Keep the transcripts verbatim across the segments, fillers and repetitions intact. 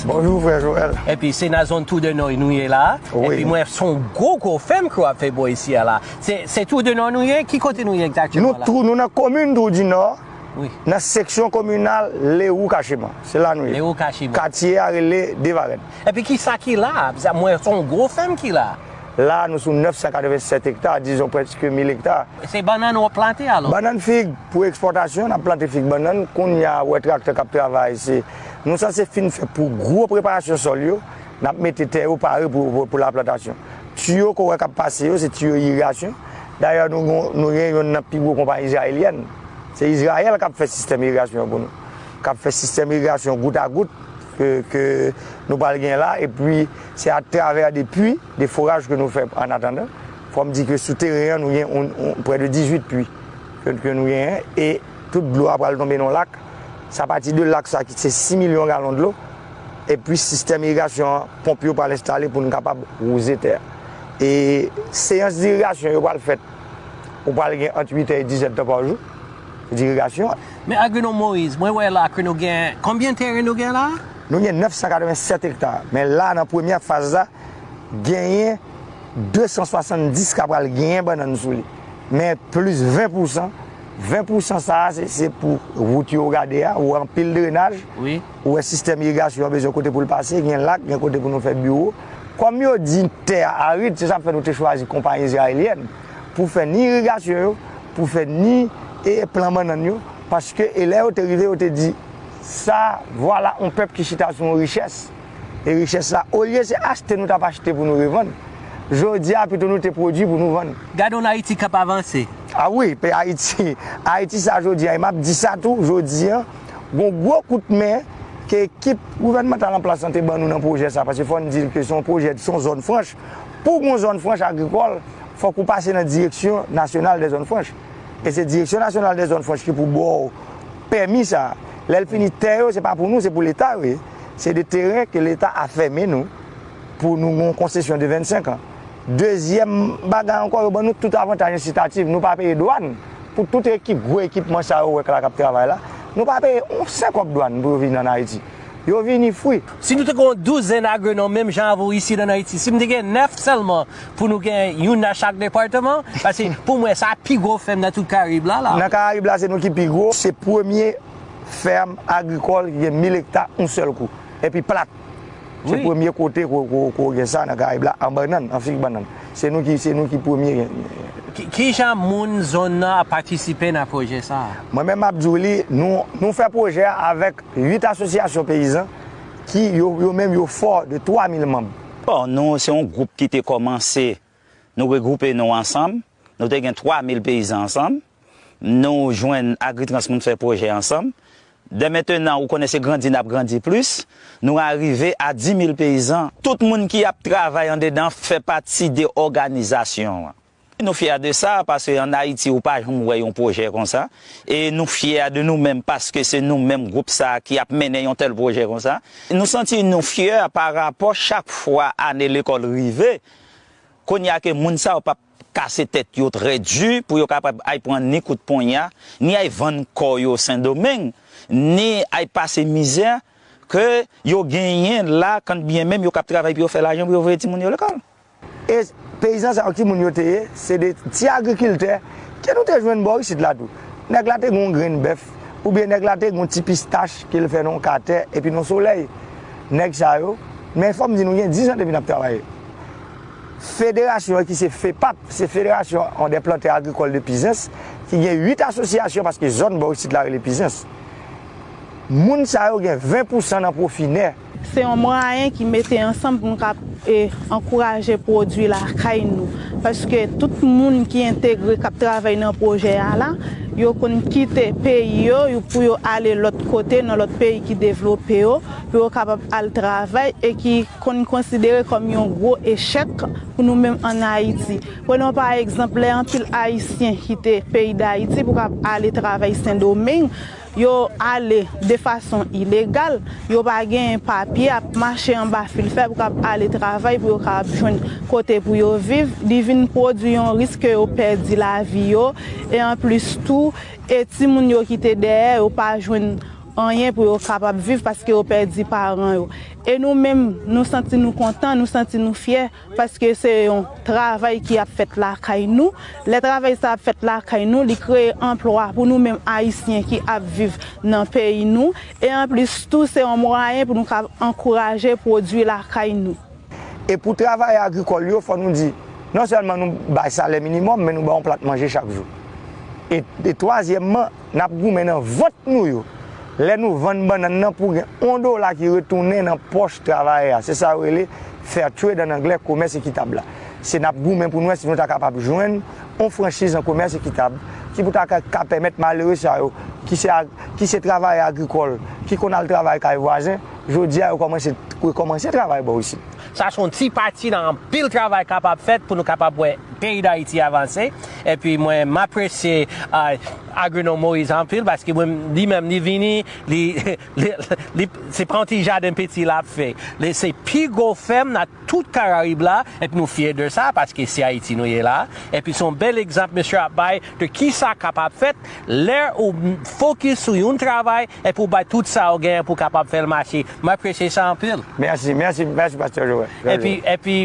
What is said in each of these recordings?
Bonjou, frè Joel. Epi se nan zòn Trou de Nò nou ye la. Wi. Epi mwen, se yon gwo, gwo fèm ke w ap fè bò isi a la. Se, se Trou de Nò nou ye? Ki kote nou ye egzakteman la? Nou tou, nou nan komin Trou di Nò, wi, nan seksyon kominal Lewou Kacheman. Se la nou ye. Lewou Kacheman. Katye a rele Devarèn. Epi ki sa ki la? Sa, mwen, se yon gwo fèm ki la. La, nou sou nèf san katreven sèt ekta, dizon prèske mil ekta. Se bannann w ap plante alò? Bannann, fig, pou ekspòtasyon, n ap plante fig, bannann. Kounye a, w wè traktè k ap travay, se, nou sanse fin fè pou gwo preparasyon sòl yo, n ap mete tè yo pare pou, pou, pou laplantasyon. Tiyo ke w wè k ap pase yo, se tiyo irigasyon. Dayè, nou, nou gen youn nan pi gwo konpayi izrayelyèn. Se Izrayèl k ap fè sistèm irigasyon an pou nou. K ap fè sistèm irigasyon gout a gout ke, ke nou pral gen la, epi se atravè de pui, de foraj ke nou fè an atandan. Fò m di ke sou teren an, nou gen on, on, prè de dizuit pui ke, ke nou genyen, e tout dlo a pral tonbe nan lak. Se apati de lak sa ki se sis milyon galon dlo, epi sistèm irigasyon an, ponp yo pral enstale pou nou kapab wouze tè a. E seyans dirigasyon yo pral fèt. Ou pral gen ant uit è e dizuit è tan pa jou. Dirigasyon. Men Agwonòm Moïse, mwen wè la ke nou gen, konbyen teren nou gen la? Nou gen nèf san katreven sèt ekta. Men la, nan premyè faz la, genyen de san swasanndis k ap pral genyen bannann sou li. Men plis ven pousan, ven pousan sa a, se, se pou wout yo w gade a, ou wè anpil drenaj, wi, ou wè sistèm irigasyon an bezwen kote pou l pase, gen lak, gen kote pou nou fè biwo. Kòm yo di tè a arid, se sa k fè nou te chwazi konpayi izrayelyèn pou fè ni irigasyon yo, pou fè ni, e, plan bannann yo, paske, e lè yo te rive, yo te di, sa, vwala yon pèp ki chita sou yon richès. E richès la, olye se achte nou t ap achte pou nou revann, jodi a pito nou te pwodui pou nou vann. Gade yon Ayiti k ap avanse. A wi, pe Ayiti, Ayiti sa jodi a, e m ap di sa tou, jodi a, gon gwo kout men ke ekip gouvènman an te ban nou nan pwojè sa, paske fò n di ke se yon pwojè, se yon zòn franch. Pou gon zòn franch agrikòl, fòk ou pase nan Direksyon Nasyonal dè Zòn Franch. E se Direksyon Nasyonal dè Zòn Franch ki pou ba w pèmi sa a. Lè l fini, tè yo, se pa pou nou, se pou Leta yo ye. Se de teren ke Leta a fèmen nou pou nou gon konsesyon de vennsenk an. Dezyèm bagay ankò, yo ban nou tout avantaj ensitatif. Nou pa peye dwàn pou tout ekip, gwo ekipman sa yo w wè k la k ap travay la. Nou pa peye yon sèl kòb dwàn pou yo vin ann Ayiti. Yo vini fri. Si nou te gen yon douzèn agwonòm menm jan avè w isi ann Ayiti, si m te gen nèf sèlman pou nou gen youn nan chak depatman, paske pou mwen sa pi gwo fèm nan tout Karayib la, la. Nan Karayib la, se nou ki pi gwo. Se premye fèm agrikòl ki gen mil ekta yon sèl kou. Epi plat. Se, wi, premye kote ko, ko, ko gen sa nan Karayib la, an bannann, an fig bannann. Se nou ki, se nou ki premye gen. Ki, ki jan moun zòn nan ap patisipe nan pwojè sa a? Mwen menm m ap di w li, nou, nou fè pwojè a avèk uit asosyasyon peyizan ki yo, yo menm yo fò de twa mil manm. Bon, nou se yon gwoup ki te kòmanse, nou regwoupe nou ansanm, nou te gen twa mil peyizan ansanm, nou jwenn Agritrans, moun fè pwojè ansanm. Dè mentenan, ou konnen se grandi n ap grandi plis, nou arive a dis mil peyizan. Tout moun ki ap travay andedan fè pati de òganizasyon an. Nou fyè de sa, paske ann Ayiti, ou pa janm wè yon pwojè konsa. E nou fyè de nou menm, paske se nou menm gwoup sa a ki ap mennen yon tèl pwojè konsa. Nou santi nou fyè pa rapò chak fwa ane lekòl rive, kounye a ke moun sa yo p ap kase tèt yo trè di pou yo kapab ay pran ni kout ponya, ni ay vann kò yo Sendomeng, ni ay pase mizè ke yo genyen la, kanbyen menm yo k ap travay pou yo fè lajan pou yo voye timoun yo lekòl. E peyizan sa yo, ki moun yo te ye? Se de ti agrikiltè ke nou te jwenn bò isit la tou. Nèg la te gen yon grenn bèf, oubyen nèg la te gen yon ti pistach ke l fè nan yon katè, epi nan solèy. Nèg sa yo, men fò m di nou, gen diz an depi n ap travay. Federasyon an ki se FEPAP, se Fédération des Planteurs Agricoles de Pizens, ki gen uit asosyasyon, paske zòn bò isit la rele Pizens. Moun sa yo gen ven pousan nan pwofi nè. Se yon mwayen ki mete ansanm pou n kab, e, ankouraje pwodui lakay nou. Paske tout moun ki entegre, k ap travay nan pwojè a la, yo konn kite peyi yo, yo, pou yo ale lòt kote, nan lòt peyi ki devlope yo, pou yo kapab al travay e ki konn konsidere kòm yon gwo echèk pou nou menm ann Ayiti. Prenons pa egzanp, lè anpil Ayisyen kite peyi Dayiti pou kab ale travay Sendomeng, yo ale de fason ilegal, yo pa genyen papye, ap mache anba fil fè pou kab ale travay, pou yo kab jwenn kote pou yo viv. Li vin pwodui yon risk ke yo pèdi lavi yo, e anplis tou, e timoun yo kite dèyè, yo pa jwenn anyen pou yo kapab viv paske yo pèdi paran yo. E nou menm, nou santi nou kontan, nou santi nou fyè paske se yon travay ki ap fèt lakay nou. Lè travay sa ap fèt lakay nou, li kreye anplwa pou nou menm Ayisyen ki ap viv nan peyi nou. E anplis tou, se yon mwayen pou nou ka ankouraje pwodui lakay nou. E pou travayè agrikòl yo, fò nou di, non sèlman nou bay salè minimòm, men nou ba yon plat manje chak jou. E, e twazyèmman, n ap goumen nan vant nou yo. Lè nou vann bannann nan pou gen yon dola ki retounen nan pòch travayè a. Se sa yo rele fair trade ann anglè, komès ekitab la. Se n ap goumen pou n wè si nou ta kapab jwenn yon franchiz an komès ekitab ki pou ta ka, ka pèmèt malere sa yo, ki se ag-, ki se travayè agrikòl, ki konn al travay kay vwazen, jodi a yo kòmanse, rekòmanse travay bò isit. Sa se yon ti pati nan anpil travay kapab fèt pou nou kapab wè peyi Dayiti avanse. Epi mwen, m apresye, ah, agwonòm Moïse anpil, paske mwen, li menm, li vini, li, li, li, se pa yon ti jaden piti l ap fè. Li, se pi gwo fèm nan tout Karayib la, epi nou fyè de sa, paske se Ayiti nou ye la. Epi se yon bèl egzanp misye ap bay de kisa kapab fèt lè ou fokis sou yon travay epi w bay tout sa w genyen pou w kapab fè l mache. M apresye sa anpil. Mèsi, mèsi, mèsi, Pastè Joel. Epi, epi,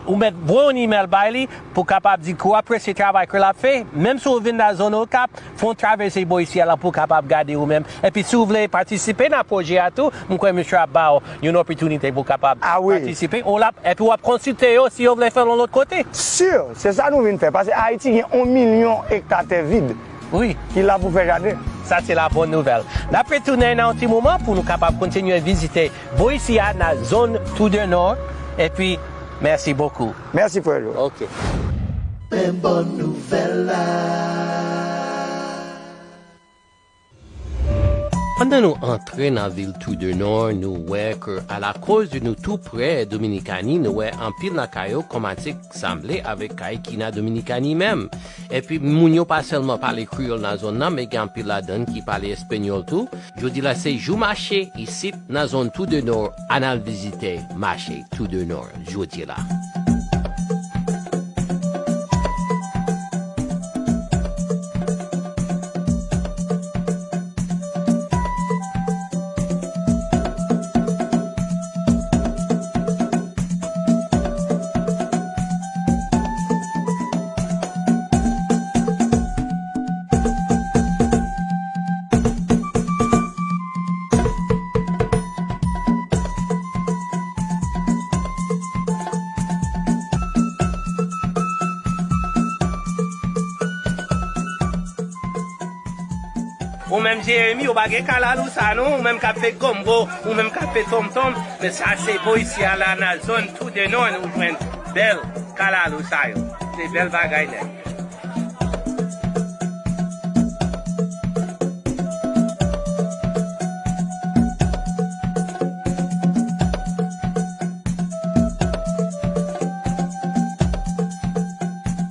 ou mèt voye yon imèl bay li pou w kapab di ke w apresye travay ke l ap fè. Menm si w vin nan zòn Okap, fè yon travèse bò isi a la pou w kapab gade ou menm. Epi si w vle patisipe nan pwojè a tou, m kwè misye ap ba w yon opòtinite pou w kapab patisipe. Ou la, epi w ap konsilte yo si yo vle fè l yon lòt kote. Si, se sa nou vin fè. Paske Ayiti gen yon milyon ekta tè vid. Wi. Ki la pou fè jaden. Sa se la bòn nouvèl. N ap retounen nan yon ti moman pou nou kapab kontinye vizite bò isi a nan zòn Tou de Nò. Epi, mèsi bokou. Mèsi, frè Joel. Ok. Men bòn nouvèl la. Pandan nou antre nan vil Tou de Nò, nou wè ke alakoz nou tou prè Dominikani, nou wè anpil nan kay yo kòmanse sanble avèk kay ki nan Dominikani menm. Epi moun yo pa sèlman pale kreyòl nan zòn nan, men gen anpil ladan n ki pale espanyòl tou. Jodi la se jou mache isit nan zòn Tou de Nò, ann al vizite mache Tou de Nò jodi la. Ou menm Jeremi, ou pa gen kalalou sa non, ou menm k ap fè gonbo, ou menm k ap fè tonmtonm, men sa se bò isi a la nan zòn Tou de Nò nou jwenn bèl kalalou sa yo. Se bèl bagay nèt.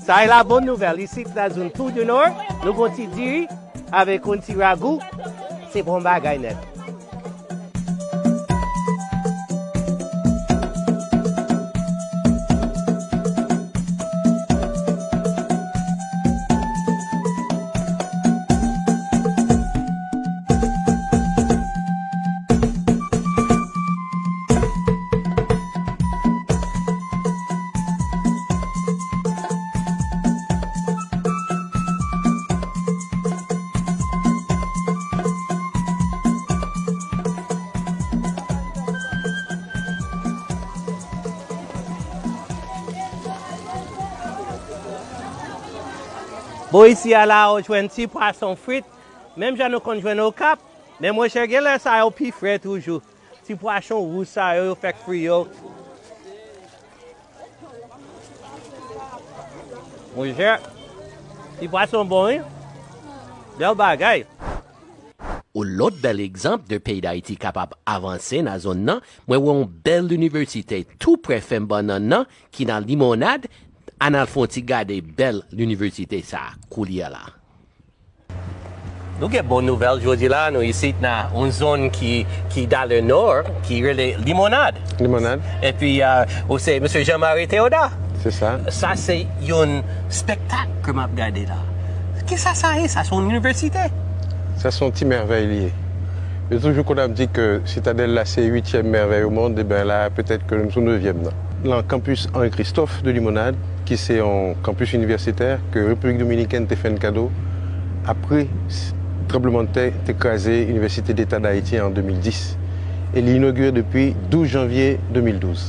Sa e la bòn nouvèl. Isit nan zòn Tou de Nò, nou gon ti diri avèk yon ti ragou. Se bon bagay nèt. Bò isi a la, ou jwenn ti pwason frit, menm jan nou konn jwenn Okap, men monchè, genlè sa yo pi fre toujou. Ti pwason wouj sa yo, yo fèk fri yo. Monchè, ti pwason bon, wi. Bèl bagay. Yon lòt bèl egzanp de peyi Dayiti kapab avanse nan zòn nan, mwen wè yon bèl linivèsite tou prè fèm bannann nan ki nan Limonad. Ann al fè yon ti gade bèl linivèsite sa a koulye a la. Nou gen bon nouvèl jodi la, nou isit nan yon zòn ki, ki dan le nò, ki rele Limonad. Limonad. Epi, euh, ou se Mesye Jean Marie Théodat. Se sa. Sa se yon spektak ke m ap gade la. Kisa sa ye? Sa se yon inivèsite. Sa se yon ti mèvèy li ye. Yo toujou konn ap di ke Sitadèl la se uityèm mèvèy o mond, e ben la, petèt ke nou sou nevyèm nan. Nan kanpis Henri Christophe de Limonad, ki se yon kanpis inivèsitè ke Repiblik Dominikèn te fè n kado apre s-, tranblemanntè te kraze Inivèsite Deta d Ayiti an de mil dis, e li inogire depi douz janvye de mil douz.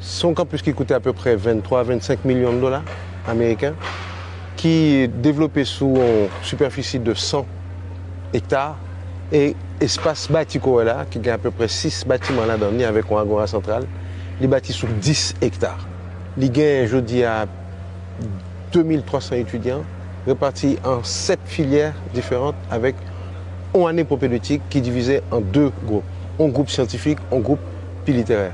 Se yon kanpis ki koute apeprè venntwa, vennsenk milyon dola ameriken, ki devlope sou yon sipèfisi de san ekta, e espas bati ke w wè la, ki gen apeprè sis batiman ladan li avèk yon agora santral, li bati sou dis ekta. Li gen jodi a de mil twa san etidyan, repati an sèt filyè diferan avèk yon ane pwopedeutik ki divize an de gwoup, yon gwoup syantifik, yon gwoup pi literè.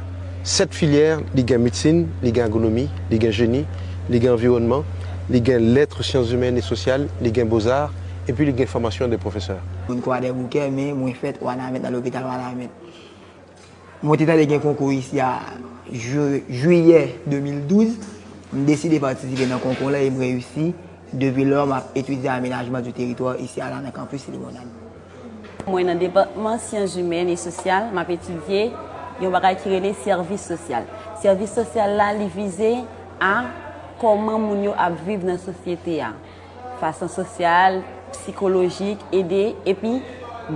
Sèt filyè, li gen medsin, li gen agronomi, li gen jeni, li gen anviwònman, li gen lèt, syans imèn e sosyal, li gen bozar, epi li gen fòmasyon de pwofesè. Mwen Kwadèboukè, men mwen fèt Wanament, nan lopital Wanament. Mwen te tande gen konkou isi a ju-, jiyè de mil douz. M deside patisipe nan konkou la e m reyisi. Depi lò, m ap etidye amenajman di teritwa isi a la nan kanpis Limonad. Mwen nan depatman syans imèn e sosyal, m ap etidye yon bagay ki rele sèvis sosyal. Sèvis sosyal la, li vize a kòman moun yo ap viv nan sosyete a. Fason sosyal, sikolojik, ede, epi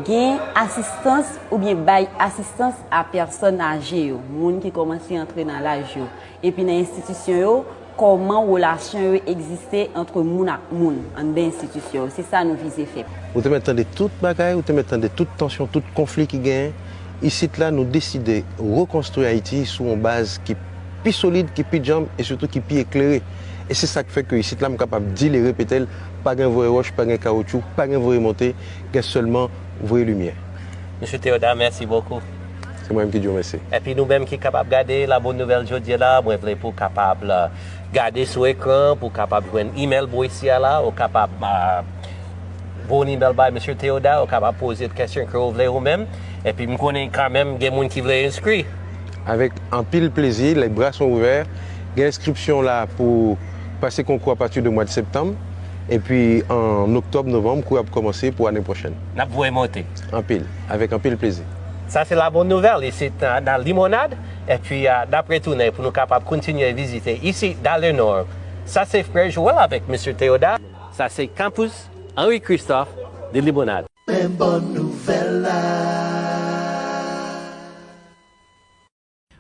gen asistans oubyen bay asistans a pèsòn aje yo, moun ki kòmanse antre nan laj yo. Epi nan enstitisyon yo, kòman relasyon yo egziste ant moun ak moun anndan enstitisyon yo. Se sa nou vize fè. Ou te mèt tande tout bagay, ou te mèt tande tout tansyon, tout konfli ki genyen. Isit la, nou deside rekonstwi Ayiti sou yon baz ki pi solid, ki pi djanm e sitou ki pi eklere. E se sa k fè ke isit la, m kapab di l e repete l, pa gen voye wòch, pa gen kawotchou, pa gen voye monte, gen sèlman voye limyè. Mesye Théodat, mèsi bokou. Se mwen menm ki di w mèsi. Epi nou menm ki kapab gade La Bonne Nouvelle jodi a la, mwen vle pou w kapab, euh, gade sou ekran, pou w kapab jwenn email Boysia la, ou kapab, euh, voye yon email bay Mesye Théodat, ou kapab poze l kesyon ke w vle ou menm. Epi m konnen kanmenm gen moun ki vle enskri. Avèk anpil plezi, les bras sont ouverts. Gen enskripsyon la pou pase konkou apati de mwa de septanm. Epi an oktòb, novanm, kou ap kòmanse pou ane pwochèn. N ap voye monte. Anpil, avèk anpil plezi. Sa se La Bonne Nouvelle, isit nan, nan Limonad. Epi, a, n ap retounen pou nou kapab kontinye vizite isi, dans le Nord. Sa se frè Joël avèk Mesye Théodat. Sa se kanpis Henri Christophe de Limonad. Men bòn nouvèl la.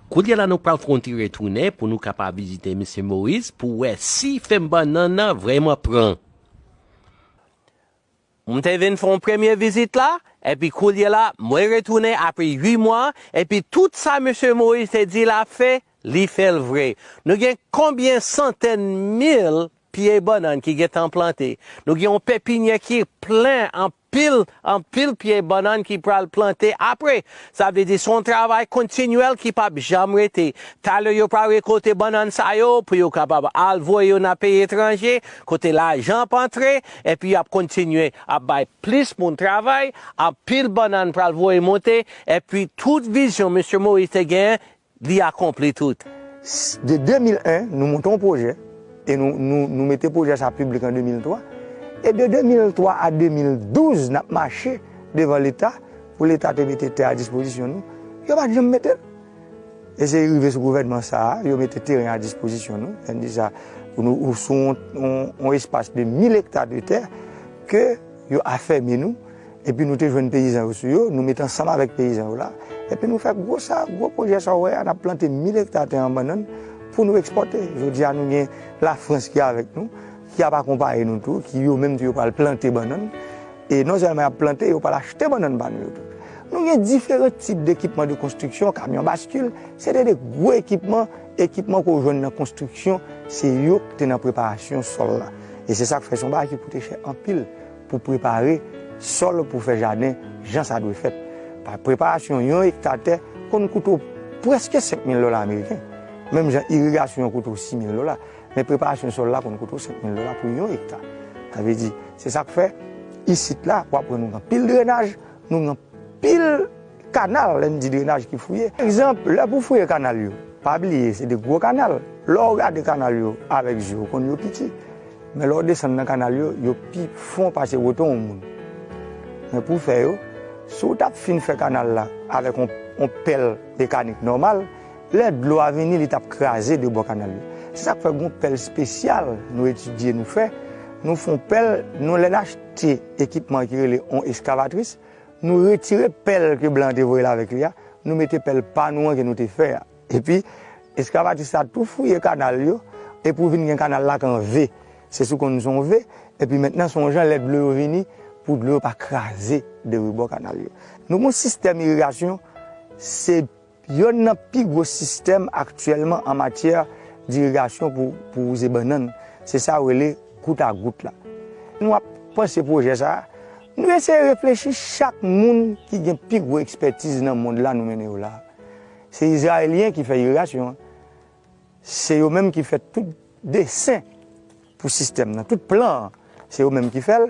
Koulye a la, nou pral fè yon ti retounen pou nou kapab vizite Mesye Moïse pou wè si fèm bannann nan vrèman pran. M te vin fè yon premye vizit la, epi koulye a la, mwen retounen apre uit mwa, epi tout sa Mesye Moïse te di l ap fè, li fè l vre. Nou gen konbyen santèn mil pye bannann ki gentan plante. Nou gen yon pepinyè ki plen anpil, anpil pye bannann ki pral plante apre. Sa vle di se yon travay kontinyèl ki p ap janm rete. Talè yo pral rekòlte bannann sa yo pou yo kapab al voye yo nan peyi etranje, kote lajan ap antre, epi y ap kontinye ap bay plis moun travay, anpil bannann pral voye monte, epi tout vizyon Mesye Moïse te genyen, li akonpli tout. S-, de de mil en, nou monte yon pwojè, e nou, nou, nou mete pwojè sa piblik an de mil twa. E de de mil twa a de mil douz, n ap mache devan Leta, pou Leta te mete tè a dispozisyon nou. Yo pa t janm mete l. E se rive sou gouvènman sa a, yo mete teren a dispozisyon nou. Sa vle di sa, pou nou, ou sou yon, yon, yon espas de mil ekta de tè ke yo afèmi nou. Epi nou te jwenn peyizan yo sou yo, nou met ansanm avèk peyizan yo la. Epi nou fè gwo sa, gwo pwojè sa w wè a, n ap plante mil ekta tè an bannann pou nou ekspòte. Jodi a, nou gen Lafrans ki avèk nou, ki ap akonpaye nou tou, ki yo menm tou yo pral plante bannann. E non sèlman y ap plante, yo pral achte bannann pa nou yo tou. Nou gen diferan tip dekipman de konstriksyon, kamyon baskil, se te de gwo ekipman, ekipman ke w jwenn nan konstriksyon, se yo ki te nan preparasyon sòl la. E se sa k fè se yon bagay ki koute chè anpil pou prepare sòl pou fè jaden jan sa dwe fèt. Pa preparasyon yon ekta tè konn koute w prèske senk mil dola ameriken. Menm jan irigasyon an koute w sis mil dola. Men preparasyon sòl la konn koute w senk mil dola pou yon ekta. Sa vle di, se sa k fè, isit la, w ap wè nou gen anpil drenaj, nou gen anpil kanal, lè m di drenaj ki fouye. Egzanp, lè pou fouye kanal yo, pa bliye, se de gwo kanal. Lè w gade kanal yo avèk je w, w konn yo piti. Men lè w desann nan kanal yo, yo pi fon pase wote yon moun. Men pou w fè yo, Si w t ap fin fè kanal la avèk yon, yon pèl mekanik nòmal, lè dlo a vini, li t ap kraze de bò kanal yo. Se sa k fè gen yon pèl espesyal nou etidye, nou fè. Nou fè yon pèl, nou, lè n achte ekipman ki rele yon eskavatris, nou retire pèl ke blan an te voye l avèk li a, nou mete pèl pa nou an ke nou te fè a. Epi, eskavatris la tou fouye kanal yo, epi w vin gen kanal la k an V. Se sou konn se yon V, epi mentnan se yon jan lè dlo yo vini, pou dlo yo pa kraze de rebò kanal yo. Nou gen yon sistèm irigasyon, se yonn nan pi gwo sistèm aktyèlman an matyè dirigasyon pou, pou wouze bannann. Se sa yo rele gout a gout la. Nou ap panse pwojè sa a, nou eseye reflechi chak moun ki gen pi gwo ekspètiz nan mond la nou mennen yo la. Se Izrayelyen ki fè irigasyon an. Se yo menm ki fè tout desen pou sistèm nan, tout plan an, se yo menm ki fè l.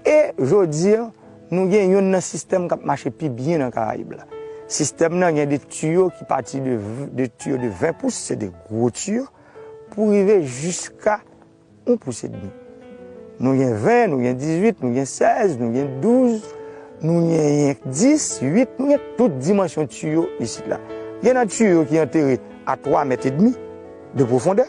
E jodi a, nou gen youn nan sistèm k ap mache pi byen nan Karayib la. Sistèm nan gen de tiyo ki pati de, de tiyo de ven pous, se de gwo tiyo, pou rive jiska yon pous edmi. Nou gen ven, nou gen dizuit, nou gen sèz, nou gen douz, nou gen yenk dis, uit, nou gen tout dimansyon tiyo isit la. Gen nan tiyo ki antere a twa mèt edmi de pwofondè,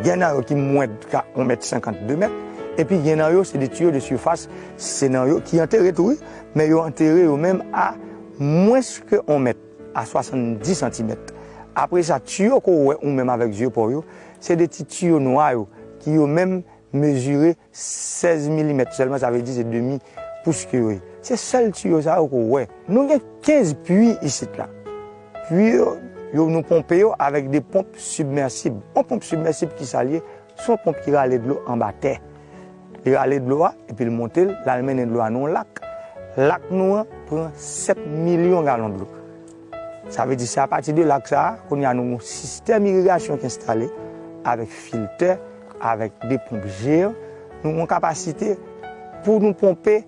gen nan yo ki mwens ka yon mèt senkant, de mèt, epi gen nan yo se de tiyo de sifas, se nan yo ki antere tou, wi, men yo antere yo menm a mwens ke yon mèt, a swasanndis santimèt. Apre sa, tiyo ke w wè ou menm avèk zye pa w yo, se de ti tiyo nwa yo, ki yo menm mezire sèz milimèt sèlman, sa vle di se demi pous ke yo ye. Se sèl tiyo sa yo ke w wè. Nou gen kenz pui isit la. Pui yo, yo nou ponpe yo avèk de ponp sibmèsib. Yon ponp sibmèsib ki sa l ye? Se yon ponp ki rale dlo anba tè. Li rale dlo a, epi l monte l, l al mennen dlo a nan yon lak. Lak nou an pran sèt milyon galon dlo. Sa vle di se apati de lak sa a, kounye a nou gen yon sistèm irigasyon ki enstale avèk filtè, avèk de ponp jeyan. Nou gen yon kapasite pou nou ponpe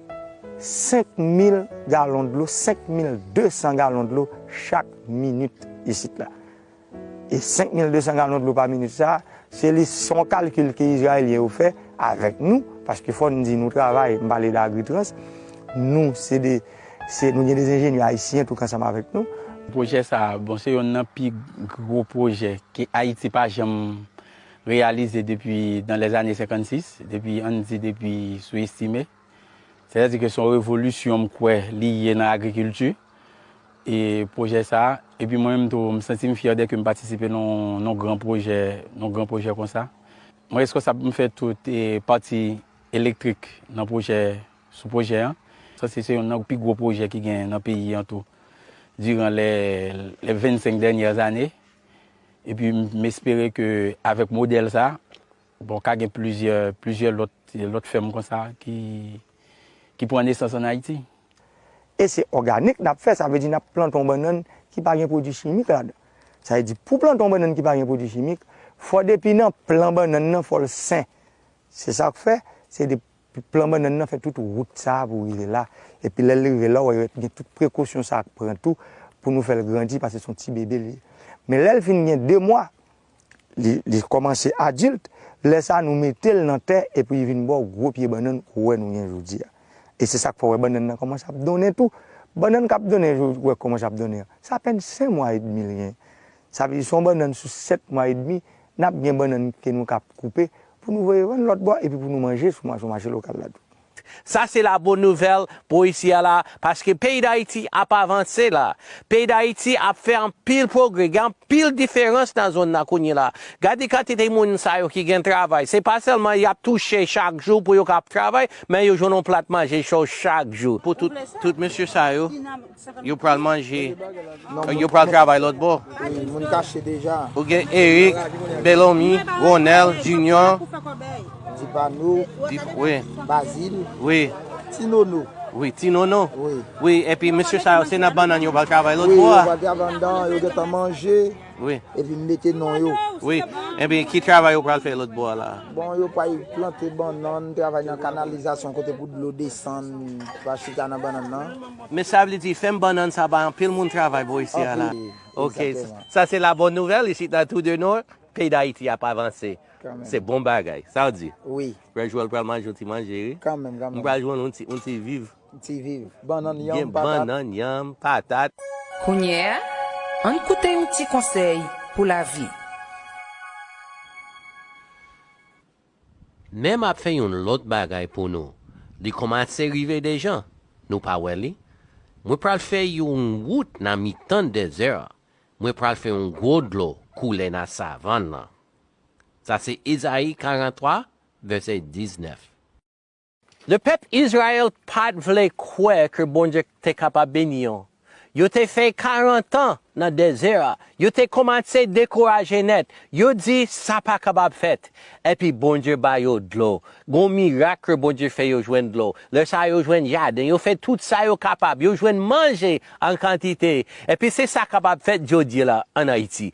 senk mil galon dlo, senk mil de san galon dlo chak minit isit la. E senk mil de san galon dlo pa minit sa a, se li, se yon kalkil ke Izrayelyen yo fè avèk nou, paske fò n di nou travay, m pale de Agritrans, nou se de, se, nou gen de enjenyè ayisyen tou ansanm avèk nou. Pwojè sa a, bon, se youn nan pi gwo pwojè ke Ayiti pa janm reyalize depi dans les années senkann sis, depi, ann di, depi sou Estime. Sètadi ke se yon revolisyon m kwè li ye nan agrikilti. E pwojè sa a, epi mwen menm tou, m santi m fyè dè ke m patisipe nan, nan gran pwojè, nan gran pwojè konsa. Mwen reskonsab pou m fè tout, e, pati elektrik nan pwojè, sou pwojè an. Sa se, se youn nan pi gwo pwojè ki gen nan peyi an tou, diran lè, lè vennsenk dènyè ane. Epi m, m espere ke avèk modèl sa, bon, ka gen plizyè, plizyè lòt, lòt fèm konsa ki, ki pran nesans ann Ayiti. E se òganik n ap fè, sa vle di n ap plante yon bannann ki pa gen pwodui chimik ladan. Sa vle di, pou plante yon bannann ki pa gen pwodui chimik, fò depi nan plan bannann nan, fò l sen. Se sa k fè, se de plan bannann nan fè tout wout sa a pou rive la. Epi lè l rive la, w wè gen tout prekosyon sa a k pran tou pou nou fè l grandi, paske se yon ti bebe li ye. Men lè l fin gen de mwa, li, li kòmanse adilt, lè sa a nou mete l nan tè epi li vin ba w gwo pye bannann ou wè nou gen jodi a. E se sa k fè w wè bannann nan kòmanse ap donnen tou. Bannann k ap donnen, ou wè kòmanse ap donnen an, se apèn senk mwa edmi l gen. Sa vle di, se yon bannann sou sèt mwa edmi, n ap gen bannann ke nou ka koupe pou nou voye vann lòt bò epi pou nou manje sou ma-, sou mache lokal la tou. Sa se la bòn nouvèl pou isi a la, paske peyi Dayiti ap avanse la. Peyi Dayiti ap fè anpil pwogrè, gen anpil diferans nan zòn nan kounye la. Gade kantite moun sa yo ki gen travay. Se pa sèlman y ap touche chak jou pou yo ka ap travay, men yo jwenn yon plat manje cho chak jou. Pou tout, tout mesye sa yo, yo pral manje, yo pral travay lòt bò. Wi, moun kache deja. Ou gen Eric, Belomi, Ronel, Junior. Dipano, Dip-, wi. Bazil, wi. Ti Nono. Wi, Ti Nono. Wi. Wi, epi mesye sa yo, se nan bannann yo pral travay lòt bò a. Wi, yo pral travay anndan, yo gentan manje. Wi. Epi m mete non yo. Wi. Epi ki travay yo pral fè lòt bò a la? Bon, yo pral plante bannann, travay nan kanalizasyon kote pou dlo desann, pa chita nan bannann nan. Men sa vle di, fèm bannann sa bay anpil moun travay bò isi a la. Anpil, ok, egzakteman. Sa se la bòn nouvèl, isit nan Trou de Nord, peyi Dayiti ap avanse. Kanmenm. Se bon bagay. Sa w di? Wi. Frè Joel pral manje yon ti manje, wi. Kanmenm, kanmenm. M pral jwenn yon ti, yon ti viv. Ti viv. Bannann, yanm, patat. Gen bannann, yanm, patat. Kounye a, ann koute yon ti konsèy pou lavi. Men m ap fè yon lòt bagay pou nou. Li kòmanse rive deja. Nou pa wè li? Mwen pral fè yon wout nan mitan dezè a. Mwen pral fè yon gwo dlo koule nan savann nan. Sa se Ezayi karant twa, vèsè diznèf. Lepèp Izrayèl pa t vle kwè ke Bondye te kapab beni yo. Yo te fè karant an nan dezè a. Yo te kòmanse dekouraje nèt. Yo di, "Sa pa kapab fèt." Epi Bondye ba yo dlo. Gon mirak ke Bondye fè yo jwenn dlo. Lè sa a yo jwenn jaden. Yo fè tout sa yo kapab. Yo jwenn manje an kantite. Epi se sa kapab fèt jodi la ann Ayiti.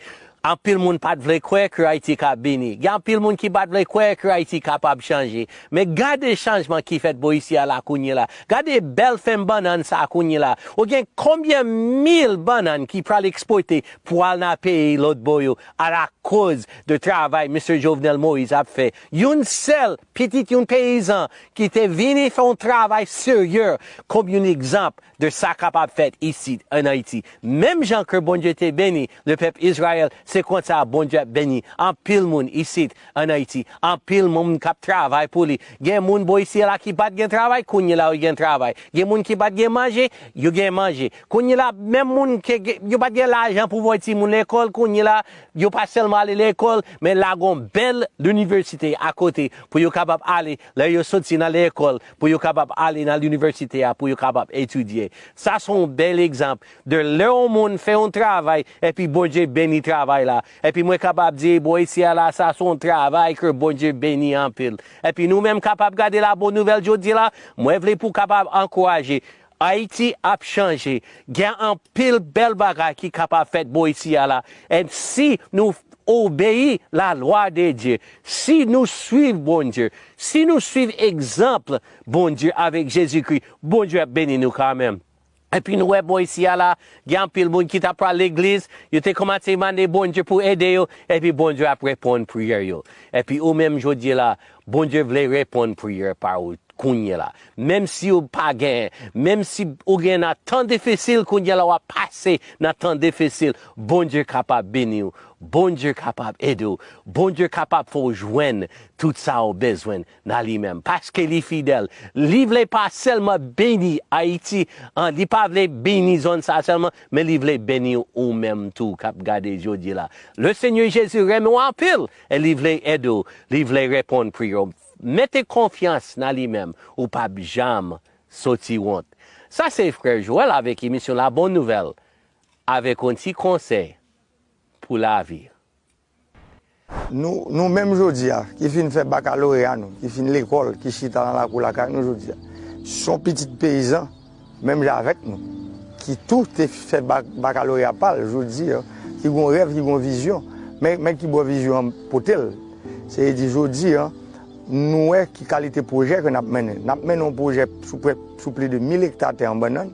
Anpil moun pa t vle kwè ke Ayiti ka beni. Gen anpil moun ki pa t vle kwè ke Ayiti kapab chanje. Men gade chanjman ki fèt bò isi a la kounye la. Gade bèl fèm bannann sa a kounye la. Ou gen konbyen mil bannann ki pral ekspòte pou al nan peyi lòt bò yo alakoz de travay Mesye Jovenel Moïse ap fè. Youn sèl pitit youn peyizan ki te vini fè yon travay serye kòm yon egzanp de sa kapab fèt isit ann Ayiti. Menm jan ke Bondye te beni lepèp Izrayèl, se konsa Bondye ap beni anpil moun isit ann Ayiti. Anpil moun k ap travay pou li. Gen moun bò isi a la ki pa t gen travay, kounye la yo gen travay. Gen moun ki pa t gen manje, yo gen manje. Kounye la, menm moun ke gen- yo pa t gen lajan pou voye timoun lekòl, kounye la, yo pa sèlman ale lekòl, men la gon bèl linivèsite akote pou yo kapab ale lè yo soti nan lekòl, pou yo kapab ale nan linivèsite a, pou yo kapab etidye. Sa se yon bèl egzanp de lè yon moun fè yon travay, epi Bondye beni travay la. Epi mwen kapab di, bò isi a la, sa se yon travay ke Bondye beni anpil. Epi nou menm kapab gade la bon nouvèl jodi la, mwen vle pou kapab ankouraje. Ayiti ap chanje. Gen anpil bèl bagay ki kapab fèt bò isi a la. E si nou obeyi lalwa de Dye, si nou swiv Bondye, si nou swiv egzanp Bondye avèk Jezikri, Bondye ap beni nou kanmenm. Epi nou wè bò isi a la, gen anpil moun ki ta pral legliz, yo te kòmanse mande Bondye pou ede yo, epi Bondye ap reponn priyè yo. Epi ou menm jodi la, Bondye vle reponn priyè pa ou kounye la. Menm si ou pa gen, menm si ou gen nan tan difisil kounye la, w ap pase nan tan difisil, Bondye kapab beni w. Bondye kapab ede w. Bondye kapab fè w jwenn tout sa w bezwen nan li menm. Paske li fidèl. Li vle pa sèlman beni Ayiti, an, li pa vle beni zòn sa sèlman, men li vle beni w ou menm tou k ap gade jodi la. Le Seigneur Jésus renmen w anpil e li vle ede w, li vle reponn priyè w. Mete konfyans nan li menm, ou p ap janm soti wont. Sa se frè Joel avèk emisyon La Bonne Nouvelle, avèk yon ti konsèy pou lavi. Nou, nou menm jodi a, ki fin fè bakaloreya nou, ki fin lekòl, ki chita nan lakou lakay nou jodi a, se yon pitit peyizan, menm jan avèk nou, ki tou te fè bak, bakaloreya pa l jodi a, ki gon rèv, ki gon vizyon. Men, men ki bò vizyon an pote l. Se di jodi a, nou wè ki kalite pwojè ke n ap mennen. N ap mennen yon pwojè sou, prè, sou plis de mil ekta tè an bannann.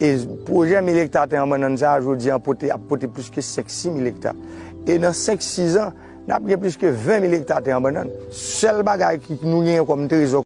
E pwojè mil ekta tè an bannann sa a, jodi a, pote, ap pote plis ke senk, sis mil ekta. E nan senk, sis an, n ap gen plis ke ven mil ekta tè an bannann. Sèl bagay ki nou genyen kòm trezò